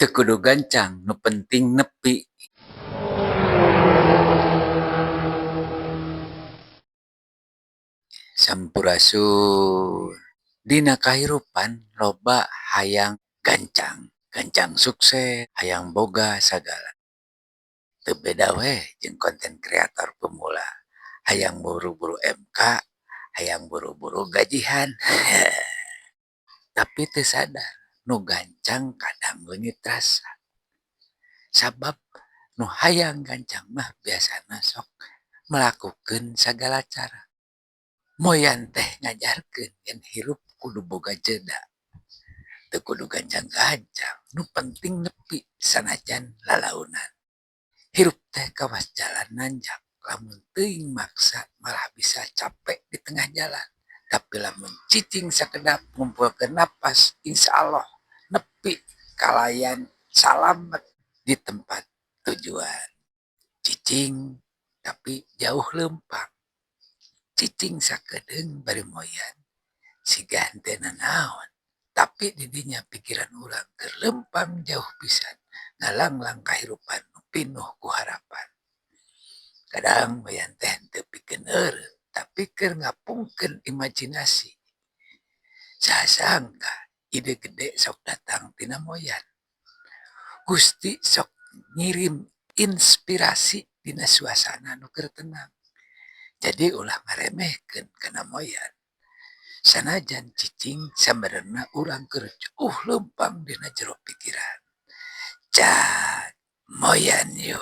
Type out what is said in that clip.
Teu kudu gancang, nu penting nepi. Sampurasun. Dina kahirupan loba hayang gancang, gancang sukses, hayang boga sagala. Teu beda we jeung konten kreator pemula, hayang buru-buru MK, hayang buru-buru gajihan. Tapi teu sadar nu gancang kadang leungit rasa. Sabab nu hayang gancang mah biasana sok melakukeun sagala cara. Moyan teh ngajarkeun yen hirup kudu boga jeda. Teu kudu gancang-gancang, nu penting nepi sanajan lalaunan. Hirup teh kawas jalan nanjak, lamun teuing maksa malah bisa capek di tengah jalan. Tapi lamun cicing sakedap ngumpulkeun napas, insyaallah nepi kalayan salamet di tempat tujuan. Cicing tapi jauh leumpang. Cicing sakedeung bari moyan siga henteu nanaon. Tapi di dinya pikiran urang keur leumpang jauh pisan ngalanglang kahirupan nu pinuh ku harapan. Kadang moyan teh henteu pikeun eureun tapi keur ngapungkeun imajinasi. Saha sangka ide gede sok datang tina moyan. Gusti sok ngirim inspirasi dina suasana nu keur tenang. Jadi ulah ngaremehkeun kana moyan. Sanajan cicing sabenerna urang keur jauh leumpang dina jero pikiran. Cak moyan yeuh.